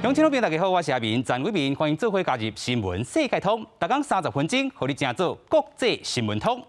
鄉親老朋友大家好，我是阿明陳偉民，歡迎做伙加入新聞世界通，逐工30分鐘，予你成做國際新聞通。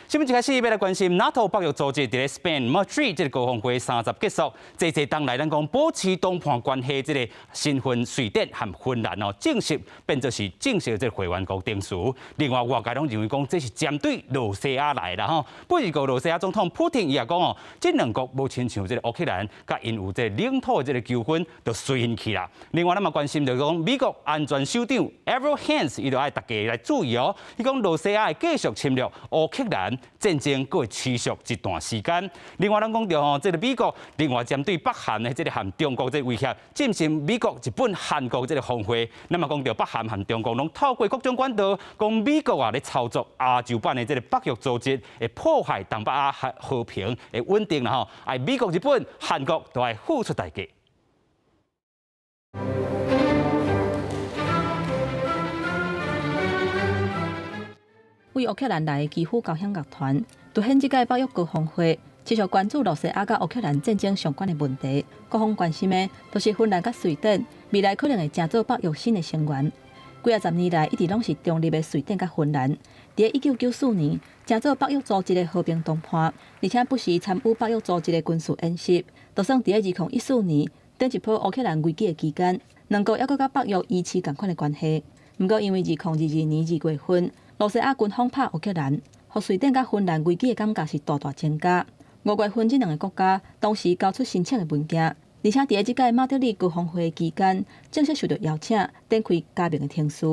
新聞一開始欲來關心 NATO 北約組織佇咧 Spain Madrid 這個高峰會三十結束，濟濟冬來咱講保持談判關係這個身份，瑞典和芬蘭哦，正式變做是正式的這個會員國定數。另外外界攏認為講這是針對羅西亞來啦吼。不過羅西亞總統普丁伊也講哦，這兩國無親像這個烏克蘭，佮𪜶有這個領土的這個糾紛，就隨𪜶去啦。另外咱嘛關心著講美國安全首長 Avril Haines 伊就愛大家來注意哦，伊講羅西亞會繼續侵略烏克蘭。戰爭閣會持續一段時間。另外，咱講著吼，這個美國另外針對北韓的這個和中國這個威脅，進行美國、日本、韓國這個峰會。咱嘛講著北韓和中國攏透過各種管道，講美國啊咧操作亞洲版的這個北約組織，會破壞東北亞和平的穩定啦吼。愛美國、日本、韓國都愛付出代價。為烏克蘭來的基輔交響樂團，凸顯這屆北約高峰會持續關注羅西亞佮烏克蘭戰爭相關的問題。各方關心的都是芬蘭佮瑞典未來可能會成做北約新的成員。幾仔十年來一直攏是中立的瑞典佮芬蘭，佇1994年成做北約組織的和平談判，而且不時參與北約組織的軍事演習。就算佇2014年頂一波烏克蘭危機的期間，兩國猶閣佮北約維持仝款的關係。毋過因為2022年2月份，羅西亞軍方拍烏克蘭，予瑞典佮芬蘭危機的感覺是大大增加。5月份，這兩個國家同時交出申請的文件，而且佇這屆馬德里高峰會期間，正式受到邀請，展開加盟的程序。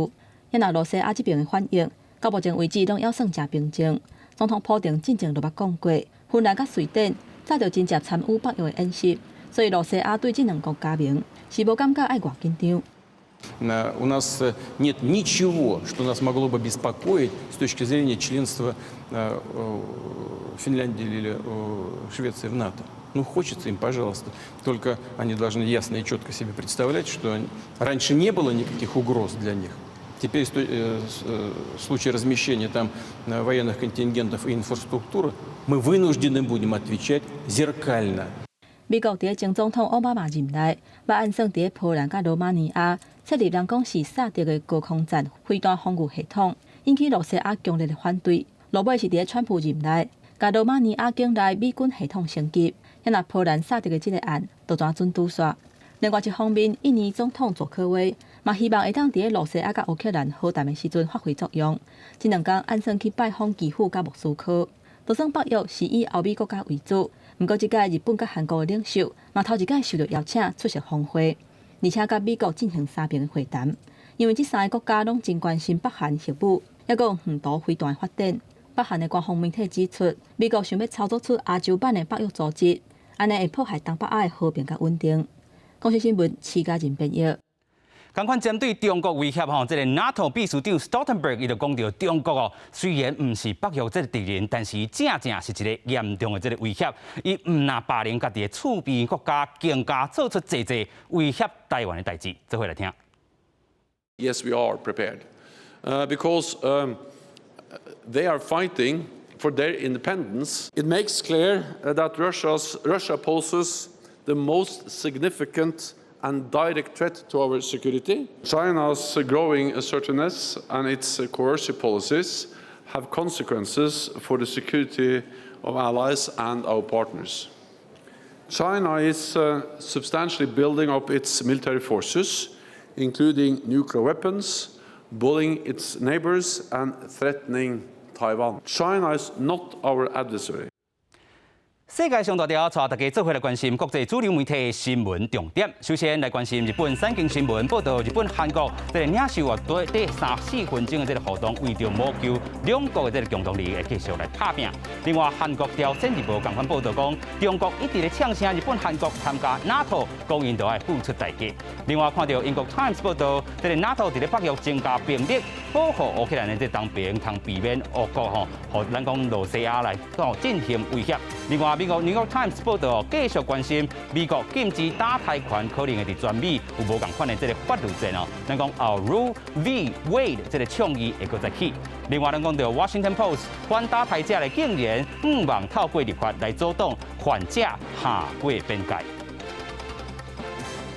也若羅西亞這邊的反應，到目前為止攏猶算誠平靜。總統普丁進前就捌講過，芬蘭佮瑞典早就真正參與北約的演習，所以羅西亞對這兩國加盟是無感覺愛偌緊張。 У нас нет ничего, что нас могло бы беспокоить с точки зрения членства Финляндии или Швеции в НАТО. Ну, хочется им, пожалуйста. Только они должны ясно и четко себе представлять, что раньше не было никаких угроз для них. Теперь в случае размещения там военных контингентов и инфраструктуры мы вынуждены будем отвечать зеркально. 美國佇前總統奧巴馬任內，捌按算佇波蘭佮羅馬尼亞設立人講是薩德的高空戰飛彈防禦系統，引起羅西亞強烈的反對。落尾是佇川普任內，共羅馬尼亞境內美軍系統升級，也若波蘭薩德的這個案就怎準拄煞。另外一方面，印尼總統佐科威嘛希望會當佇羅西亞佮烏克蘭和談的時陣發揮作用。這兩工按算去拜訪基輔佮莫斯科。就算北約是以歐美國家為主，毋過這屆日本佮韓國的領袖嘛頭一擺受到邀請出席峰會，而且佮美國進行三邊的會談。因為這三个國家攏真關心北韓核武，猶閣有遠途飛彈的發展。北韓的官方媒體指出，美國想欲操作出亞洲版的北約組織，按呢會破壞東北亞的和平佮穩定。公視新聞，徐家仁編譯。仝款針對中國威脅吼，這個 NATO 秘書長 Stoltenberg 伊就講著中國哦，雖然毋是北約這個敵人，但是正正是一個嚴重的這個威脅。伊毋若罷免家己的厝邊國家，更加做出濟濟威脅台灣的代誌。做伙來聽。 Yes, we are prepared, because they are fighting for their independence. It makes clear that Russia poses the most significant and direct threat to our security. China's growing assertiveness and its coercive policies have consequences for the security of allies and our partners. China is substantially building up its military forces, including nuclear weapons, bullying its neighbors and threatening Taiwan. China is not our adversary. 世界上大條，帶大家做伙來關心國際主流媒體的新聞重點。首先來關心日本產經新聞報道，日本、韓國這個領袖啊，對短三四分鐘的這個互動，為著謀求兩國的這個共同利益，會繼續來拍拚。另外，韓國朝鮮日報仝款報道講，中國一直咧嗆聲日本、韓國參加 NATO，講𪜶著愛付出代價。另外，看著英國 Times 報道，這個 NATO 佇咧北約增加兵力，保護烏克蘭的這東邊，通避免烏國吼，予咱講羅西亞來哦進行威脅。另外，美國《New York Times》報道，繼續關心美國禁止墮胎權可能會佇全美有無仝款的這個法律戰哦。咱講啊，Roe v. Wade 這個倡議會閣再起。另外，咱講著 Washington Post 反墮胎者的竟然向望透過立法來阻擋患者跨過邊界。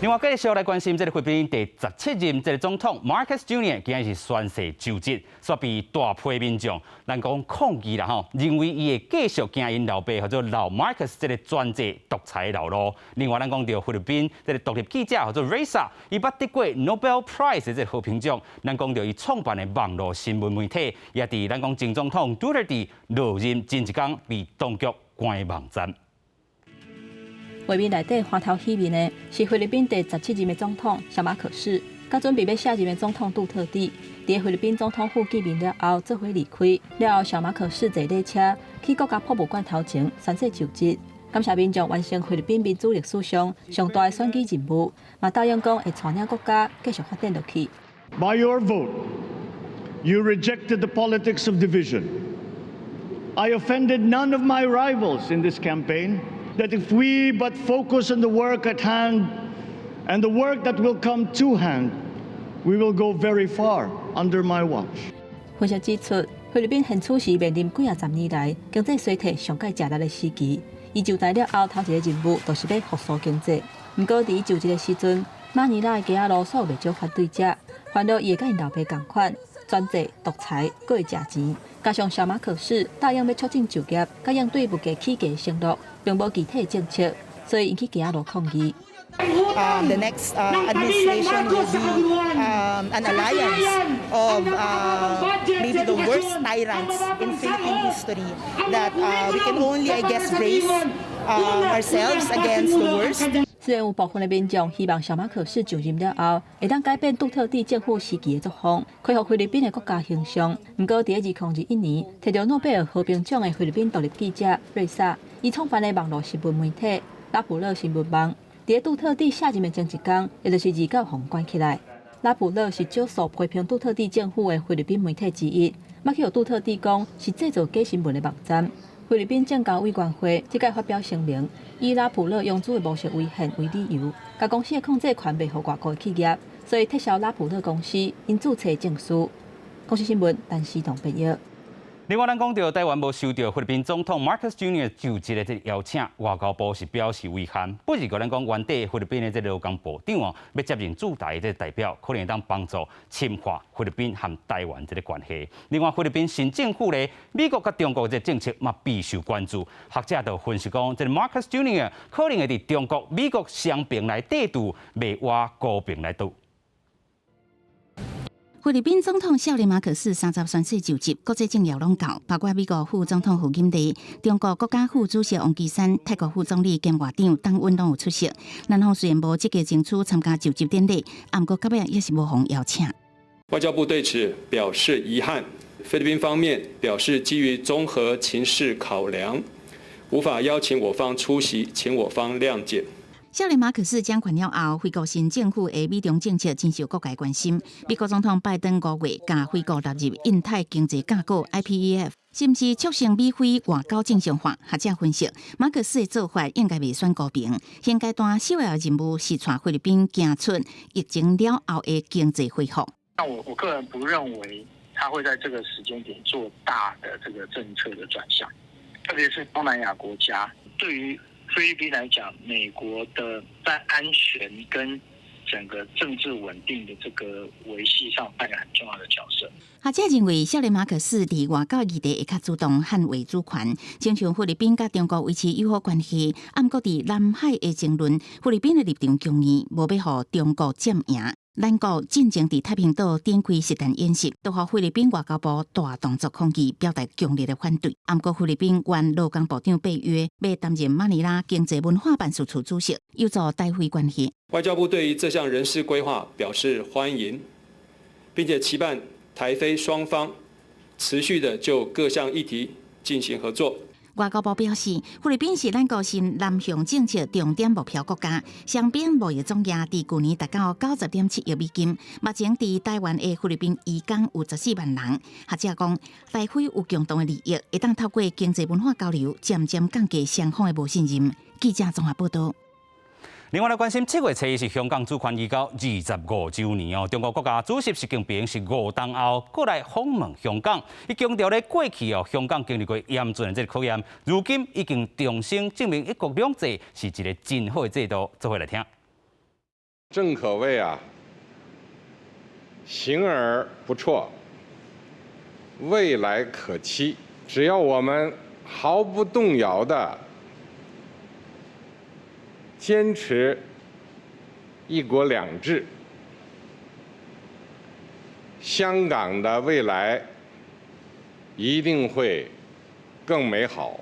另外，繼續來關心這個菲律賓第17任這個總統 Marcos Jr. 今日是宣誓就職，煞被大批民眾咱講抗議啦吼，認為伊會繼續行𪜶老爸叫做老 Marcos 這個專制獨裁老路。另外，咱講著菲律賓這個獨立記者叫做 Ressa，伊捌得過 Nobel Prize 的這個和平獎。咱講著伊創辦的網路新聞媒體，也佇咱講前總統杜特蒂落任前一工被當局關網站。畫面內底歡頭喜面的是菲律賓第十七任的總統小馬可仕，佮準備欲卸任的總統杜特蒂，佇菲律賓總統府見面了後，做伙離開。了後，小馬可仕坐禮車去國家博物館頭前宣誓就職，感謝民眾完成菲律賓民主歷史上上大的選舉任務，嘛答應講會帶領國家繼續發展落去。 By your vote, you rejected the politics of division. I offended none of my rivals in this campaign. That if we but focus on the work at hand and the work that will come to hand, we will go very far under my watch. 分析指出，菲律賓現處時面臨幾仔十年來經濟衰退上蓋食力的時期。伊就台了後，頭一个任務就是欲復甦經濟。毋過，佇伊就職的時陣，馬尼拉的街仔路煞有袂少反對者，煩惱伊會佮𪜶老爸仝款，專制獨裁，閣會食錢。加上小馬可仕答應欲促進就業，佮應對物價起價承諾，並無具體政策，所以引起街仔路抗議。 The next administration will be an alliance of maybe the worst tyrants in Philippine history that we can only, I guess, brace ourselves against the worst. 雖然有部分的民眾希望小馬可仕就任了後，會當改變杜特蒂政府時期的作風，恢復菲律賓的國家形象。毋過，佇2021年提著諾貝爾和平獎的菲律賓獨立記者瑞薩，伊創辦的網路新聞媒體拉普勒新聞網，佇杜特蒂卸任的前一工，也就是29予關起來。拉普勒是少數批評杜特蒂政府的菲律賓媒體之一，嘛去予杜特蒂講是製造假新聞的網站。菲律賓證交委員會這擺發表聲明，以拉普勒擁資的模式違憲為理由，共公司的控制權賣予外國的企業，所以撤銷拉普勒公司𪜶註冊證書。公視新聞，陳思彤編譯。另外，咱講著台灣無收著菲律賓總統 Marcos Jr. 就職的這個邀請，外交部是表示遺憾。不過，咱講原底菲律賓的這個勞工部長哦，欲接任駐台的這個代表，可能會當幫助深化菲律賓和台灣這個關係。另外，菲律賓新政府咧，美國佮中國這個政策嘛備受關注。學者就分析講，這個 Marcos Jr. 可能會佇中國、美國雙爿來對峙，袂倚孤爿來鬥。菲律賓總統少年馬可仕30宣誓就職，國際政要攏到，包括美國副總統賀錦麗、中國國家副主席王岐山、泰國副總理兼外長黨溫攏有出席。南方雖然無積極爭取參加就職典禮，毋過到尾也是無予邀請。外交部對此表示遺憾，菲律賓方面表示基於綜合情勢考量，無法邀請我方出席，請我方諒解。少年馬可仕掌權了後，菲國新政府的美中政策真受各界關心。美國總統拜登5月共菲國納入印太經濟架構 IPEF，是毋是促成美菲外交正常化？學者分析，馬可仕的做法應該袂選高平。現階段首要任務是帶菲律賓行出疫情了後的經濟恢復。那我個人不認為他會在這個時間點做大的這個政策的轉向，特別是東南亞國家對於菲律賓來講，美國的在安全跟整個政治穩定的這個維繫上扮演很重要的角色。學者認為，少年馬可仕佇外交議題會較主動捍衛主權，親像菲律賓佮中國維持友好關係，毋過佇南海的爭論，菲律賓的立場強硬，無欲予中國佔贏。咱國進前佇太平島展開實彈演習，都予菲律賓外交部大動作抗議，表達強烈的反對。毋過菲律賓原勞工部長貝約欲擔任馬尼拉經濟文化辦事處主席，有助台菲關係。外交部對於這項人事規劃表示歡迎，並且期盼台菲雙方持續的就各項議題進行合作。外交部表示，菲律賓是咱國新南向政策重點目標國家，雙邊貿易總額佇舊年達到90.7億美金。目前佇台灣的菲律賓移工有14萬人。學者講，台菲有共同的利益，會當透過經濟文化交流，漸漸降低雙方的無信任。記者綜合報道。另外來關心，7月7日是香港主權移交25週年哦。中國國家主席習近平是5冬後過來訪問香港，伊強調咧過去哦，香港經歷過嚴峻的這個考驗，如今已經重新證明一國兩制是一個真好的制度。做伙來聽。正可謂啊，行而不輟，未來可期。只要我們毫不動搖地堅持一國兩制，香港的未來一定會更美好。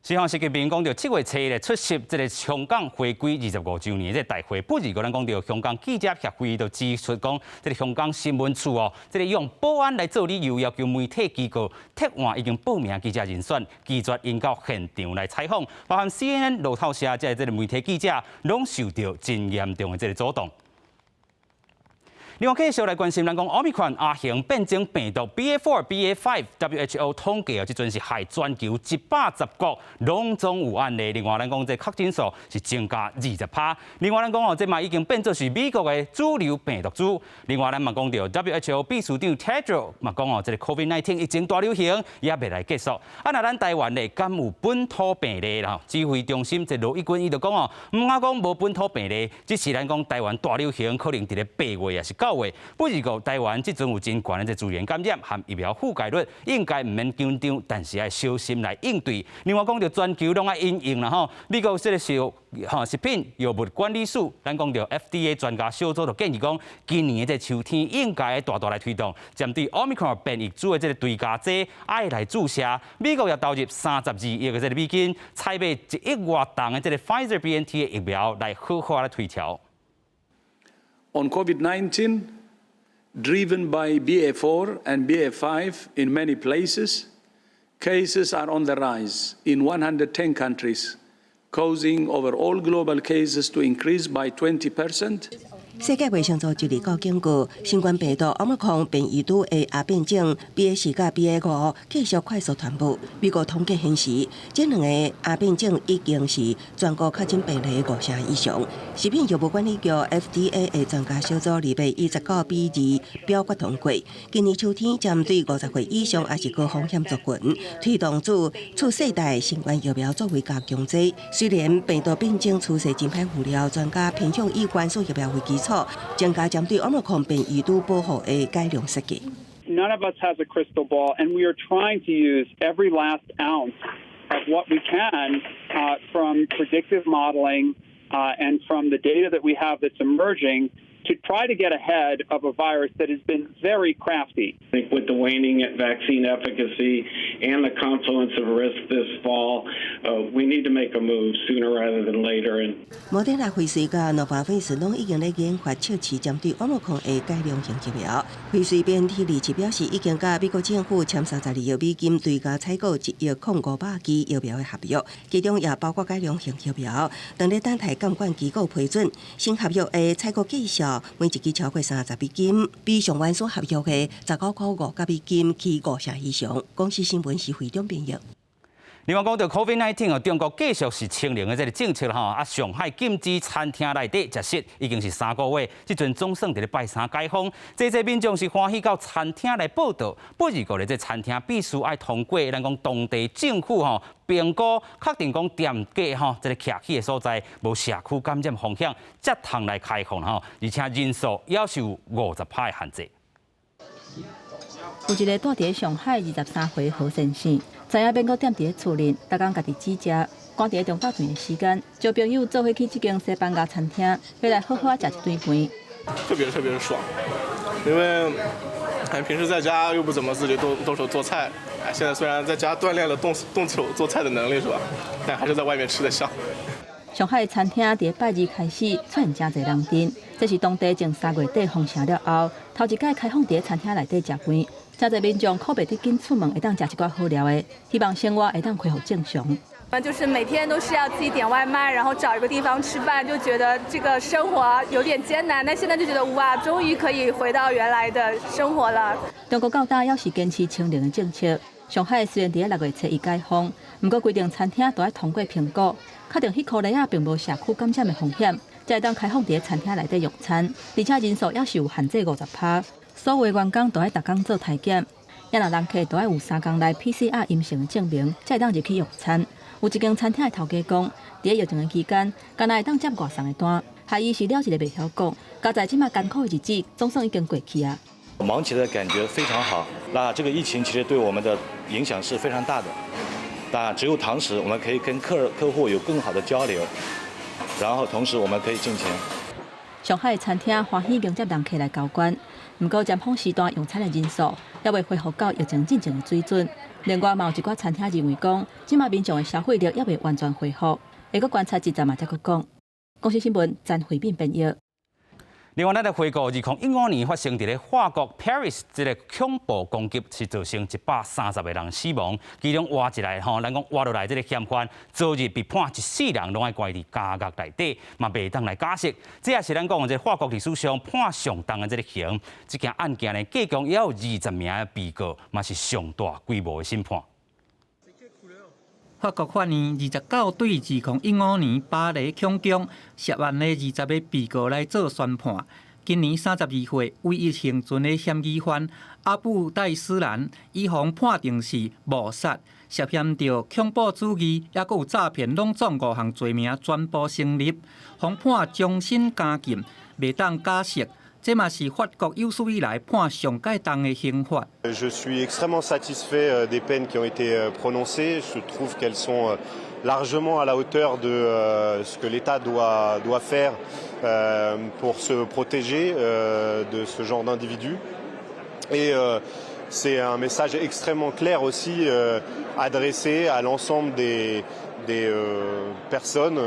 西方習近平講著7月初日出席這个香港回歸25週年這个大會，不過咱講著香港記者協會就指出講，這个香港新聞處哦，這个用保安來做理由，要求媒體機構撤換已經報名記者人選，拒絕𪜶到現場來採訪，包含 CNN、路透社這個媒體記者，攏受著真嚴重的這个阻擋。另外，繼續來關心，咱講奧密克戎亞型變種病毒 BA4、BA5，WHO 統計啊，這陣是害全球110國攏總有案例。另外，咱講這確診數是增加20趴。另外，咱講哦，這嘛已經變做是美國的主流病毒株。另外，咱嘛講著 WHO 秘書長 Tedros 嘛講哦，這个 COVID-19 疫情大流行猶未來結束。啊，若咱台灣咧，敢有本土病例啦？指揮中心這羅一鈞伊就講哦，毋敢講無本土病例，只是咱講台灣大流行可能佇咧8月抑是9月。不過台灣這陣有真懸的這自然感染和疫苗覆蓋率，應該毋免緊張，但是愛小心來應對。另外講著全球攏愛因應啦吼，美國這个是吼食品藥物管理署，咱講著 FDA 專家小組就建議講，今年的這秋天應該大大來推動，針對奧密克戎變異株的這个追加劑愛來注射。美國也投入32億的這个美金，採買1億外筒的這个 Pfizer BNT 的疫苗來好好來推銷。 On COVID-19, driven by BA4 and BA5 in many places, cases are on the rise in 110 countries, causing overall global cases to increase by 20%. 世界衛生組織二號警告，新冠病毒奧密克戎變異株的亞變種 BA4佮 BA5繼續快速傳播。美國統計顯示，這兩個亞變種已經是全國確診病例五成以上。食品藥物管理局 FDA 的專家小組229-2表決通過，今年秋天針對50歲以上抑是高風險族群，推動注次世代新冠疫苗作為加強劑。雖然病毒變種趨勢真歹預料，專家偏向以原始疫苗為基礎，增加針對奧密克戎變異株保護的改良設計。 None of us has a crystal ball, and we are trying to use every last ounce of what we can from predictive modeling and from the data that we have that's emerging to try to get ahead of a virus that has been very crafty. I think with the waning vaccine efficacy and the confluence of risk this fall, we need to make a move sooner rather than later. And 莫德納、輝瑞佮諾瓦維斯攏已經咧研發測試針對奧密克戎的改良型疫苗。輝瑞 BNT 27表示，已經佮美國政府簽32億美金追加採購1億零500支疫苗的合約，其中也包括改良型疫苗。當咧等待監管機構批准，新合約的採購價數每一支超過30美金，比上原始合約的19塊5角美金起五成以上。公視新聞是會長編譯。另外講著 COVID-19 哦，中國繼續是清零的這个政策吼，啊，上海禁止餐廳內底食食已經是3個月，這陣總算佇咧拜三解封，濟濟民眾是歡喜到餐廳來報到，不過咧，這餐廳必須愛通過咱講當地政府吼評估，確定講店家吼這个徛起的所在無社區感染風險，才通來開放吼，而且人數猶是有50趴的限制。有一个蹛佇上海23歲何先生，知影免閣踮佇厝裡，逐工家己煮食，趕佇中晝頓的時間，招朋友做伙去這間西班牙餐廳，欲來好好仔食一頓飯。特別特別爽，因為平時在家又不怎麼自己動動手做菜，哎，現在雖然在家鍛鍊了動動手做菜的能力，是吧？但還是在外面吃得香。上海餐廳佇拜二開始出現誠濟人陣，這是當地從3月底封城了後，頭一擺開放佇餐廳內底食飯。誠濟民眾苦袂得緊出門，會當食一寡好料的，希望生活會當恢復正常。就是每天都是要自己點外賣，然後找一個地方吃飯，就覺得這個生活有點艱難。但現在就覺得哇，終於可以回到原來的生活了。中國到今猶是堅持清零的政策。上海雖然佇6月初一解封，毋過規定餐廳都愛通過評估，確定彼箍內仔並無社區感染的風險，才會當開放佇餐廳內底用餐，而且人數猶是有限制50趴。所有員工都愛逐工做體檢，也若人客都愛有3工內 PCR 陰性的證明，才會當入去用餐。有一間餐廳的頭家講，佇疫情的期間，干焦會當接外送的單，害伊是了一个袂曉講，佳哉這馬艱苦的日子總算已經過去啊。忙起來的感覺非常好。那這個疫情其實對我們的影響是非常大的。那只有堂食，我們可以跟客戶有更好的交流，然後同時我們可以掙錢。上海餐廳歡喜迎接人客來交關，毋過尖峰時段用餐的人數猶未恢復到疫情進前的水準。另外，嘛有一寡餐廳認為講，這馬民眾的消費力猶未完全恢復，會閣觀察一陣嘛，才閣講。公視新聞詹慧敏編譯。另外，咱來回顧2015年發生佇咧法國 Paris 這个恐怖攻擊，是造成130個人死亡，其中活一來吼，咱講活落來這个嫌犯，昨日被判一世人攏愛關佇監獄內底，嘛袂當來假釋。這也是咱講這法國歷史上判上重的這个刑。這件案件呢，計共也有20名的被告，嘛是上大規模的審判。法國法院29對2015年巴黎恐攻涉案的20個被告來做宣判。今年32歲，唯一倖存的嫌疑犯阿布戴斯蘭，伊予判定是謀殺，涉嫌著恐怖主義，抑閣有詐騙，攏總五項罪名全部成立，予判終身監禁，袂當假釋。這嘛是法國有史以來判上蓋重的刑罰。 Je suis extrêmement satisfait des peines qui ont été prononcées. Je trouve qu'elles sont largement à la hauteur de ce que l'État doit faire pour se protéger de ce genre d'individus. Et c'est un message extrêmement clair aussi adressé à l'ensemble des personnes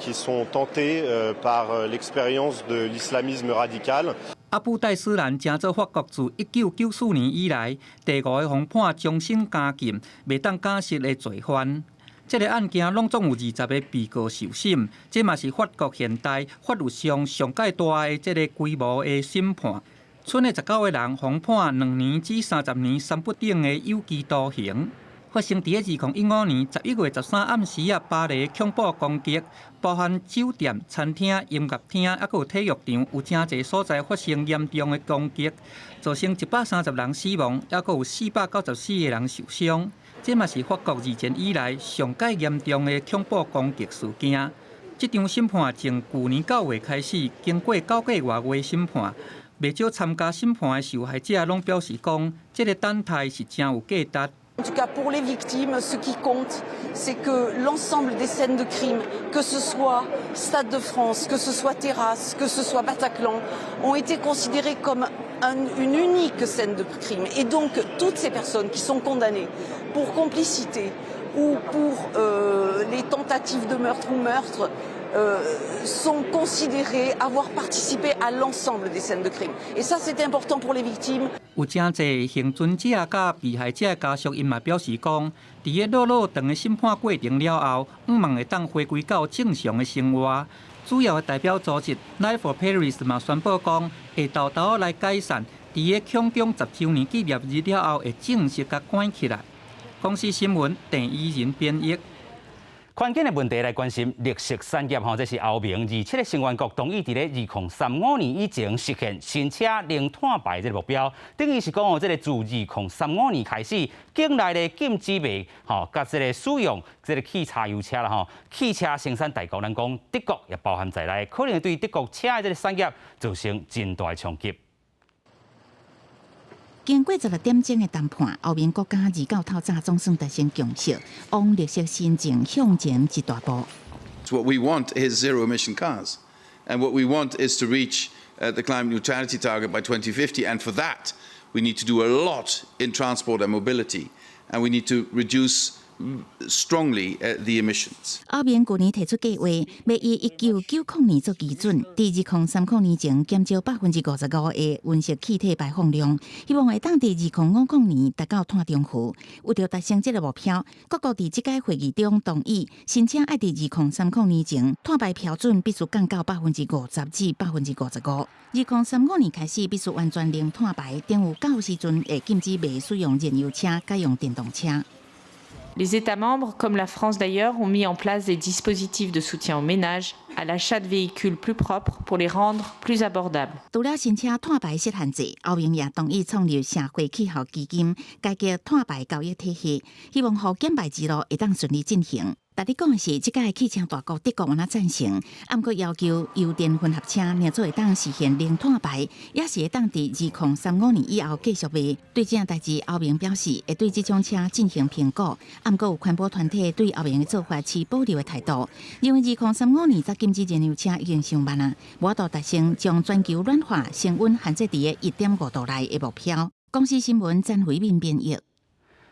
qui sont tentées par l'expérience de l'islamisme radical. 阿布戴斯蘭成做法國自1994年以來第五个予判終身監禁、袂當假釋的罪犯。這个案件攏總有20個被告受審，這嘛是法國現代法律上上蓋大的這个規模的審判。賰的19個人予判2年至30年三不等的有期徒刑。發生佇2015年11月13暗時啊，巴黎恐怖攻擊，包含酒店、餐廳、音樂廳，抑閣有體育場，有誠濟所在發生嚴重的攻擊，造成130人死亡，抑閣有494個人受傷。這嘛是法國二戰以來上蓋嚴重的恐怖攻擊事件。這場審判從舊年9月開始，經過9個外月審判，袂少參加審判的受害者攏表示講，這个等待是誠有價值。 En tout cas, pour les victimes, ce qui compte, c'est que l'ensemble des scènes de crime, que ce soit Stade de France, que ce soit Terrasse, que ce soit Bataclan, ont été considérées comme une unique scène de crime. Et donc, toutes ces personnes qui sont condamnées pour complicité ou pour les tentatives de meurtre ou meurtre sont considérées avoir participé à l'ensemble des scènes de crime. Et ça, c'est important pour les victimes. 有誠濟倖存者佮被害者家屬，𪜶嘛表示講，佇个落落長的審判過程了後，向望會當回歸到正常的生活。主要的代表組織 Live for Paris 嘛宣布講，會沓沓來解散，佇个恐攻10週年紀念日了後，會正式共關起來。公視新聞鄭怡仁編譯。環境的問題來關心綠色產業吼，這是歐盟27個成員國同意佇咧2035年以前實現新車零碳排這个目標。等於是講哦，這个自2035年開始，境內的禁止賣吼，佮這个使用這个汽柴油車啦吼，汽車生產大國咱講德國也包含在內，可能對德國車的這个產業造成真大的衝擊。經過16點鐘的談判，歐盟國家29透早總算達成共識，往綠色新政向前一大步。 What we want is zero emission cars, and what we want is to reach the climate neutrality target by 2050. And for that, we need to do a lot in transport and mobility, and we need to reduce strongly the emissions. 歐盟舊年提出計劃，欲以1990年做基準，佇2030年前減少55%的溫室氣體排放量，希望會當佇2050年達到碳中和。為著達成這个目標，各國佇這屆會議中同意，新車愛佇2030年前碳排標準必須降到50%至55%。2035年開始必須完全零碳排，等於到時陣會禁止袂使用燃油車，改用電動車。 Les États membres, comme la France d'ailleurs, ont mis en place des dispositifs de soutien aux ménages, à l'achat de véhicules plus propres pour les rendre plus abordables. 除了新車碳排設限制，歐盟也同意創立社會氣候基金，改革碳排交易體系，希望予減排之路會當順利進行。但你講的是，這屆汽車大國德國敢若贊成，毋過要求油電混合車若做會當實現零碳排，也是會當佇2035年以後繼續賣。對這項代誌，歐盟表示會對這種車進行評估，毋過有環保團體對歐盟的做法持保留的態度，認為2035年才禁止燃油車已經傷慢啊，無法度達成將全球暖化升溫限制佇1.5度內的目標。公視新聞詹慧敏編譯。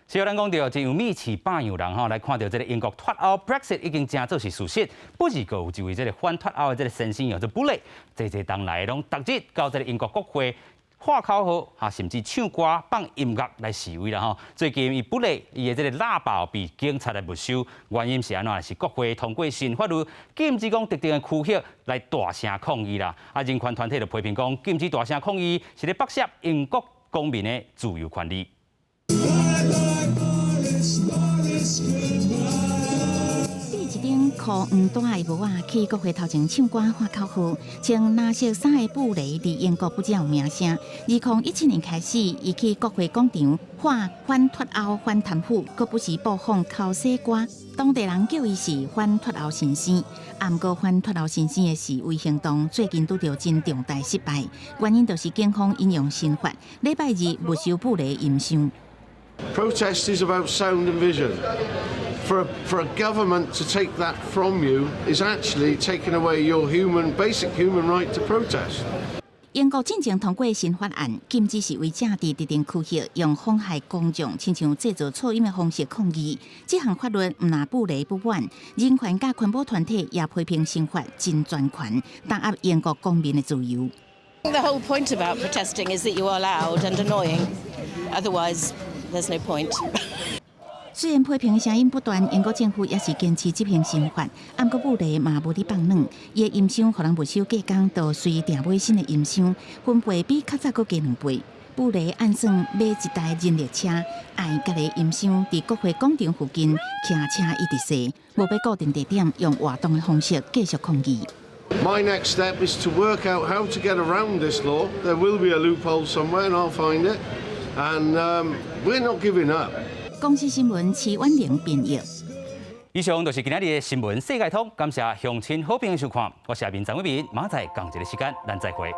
是咱講著，真有米飼百樣人吼，來看著這个英國脫歐 Brexit 已經成做是事實。不是閣有一位這个反脫歐的這个先生叫做布雷，濟濟冬來攏逐日到這个英國國會喊口號，哈，甚至唱歌放音樂來示威啦吼。最近伊布雷伊的這个喇叭被警察來沒收，原因是按怎？是國會通過新法律禁止講特定的區域來大聲抗議啦。啊，人權團體就批評講，禁止大聲抗議是咧剝削英國公民的自由權利。戴一頂箍黃帶的帽仔去國會頭前唱歌喊口號，穿藍色衫的布雷佇英國不只有名聲。2017年開始，伊去國會廣場喊反脫歐、反貪腐，閣不時播放口水歌。當地人叫伊是反脫歐先生。毋過反脫歐先生的示威行動最近拄著真重大失敗，原因就是警方引用新法，禮拜二沒收布雷音箱。 Protest is about sound and vision. For a government to take that from you is actually taking away your basic human right to protest. 英國進前通過新法案，禁止示威者佇特定區域用妨害公眾、親像製造噪音的方式抗議。這項法律毋但布雷不滿，人權佮環保團體也批評新法真專權，打壓英國公民的自由。 The whole point about protesting is that you are loud and annoying. Otherwise, there's no point. 雖然批評的聲音不斷，英國政府也是堅持執行新法。毋過布雷嘛無佇放軟，伊的音箱予人沒收隔工，就隨訂買新的音箱，分貝比較早閣加兩倍。布雷按算買一台人力車，愛共个音箱佇國會廣場附近騎車一直踅，無欲固定地點，用活動的方式繼續抗議。 My next step is to work out how to get around this law. There will be a loophole somewhere, and I'll find it. And we're not giving up. 公視新聞齊婉玲編譯。以上就是今仔日的新聞世界通，感謝鄉親好朋友收看，我是阿明張偉明，明仔載仝一个時間，咱再會。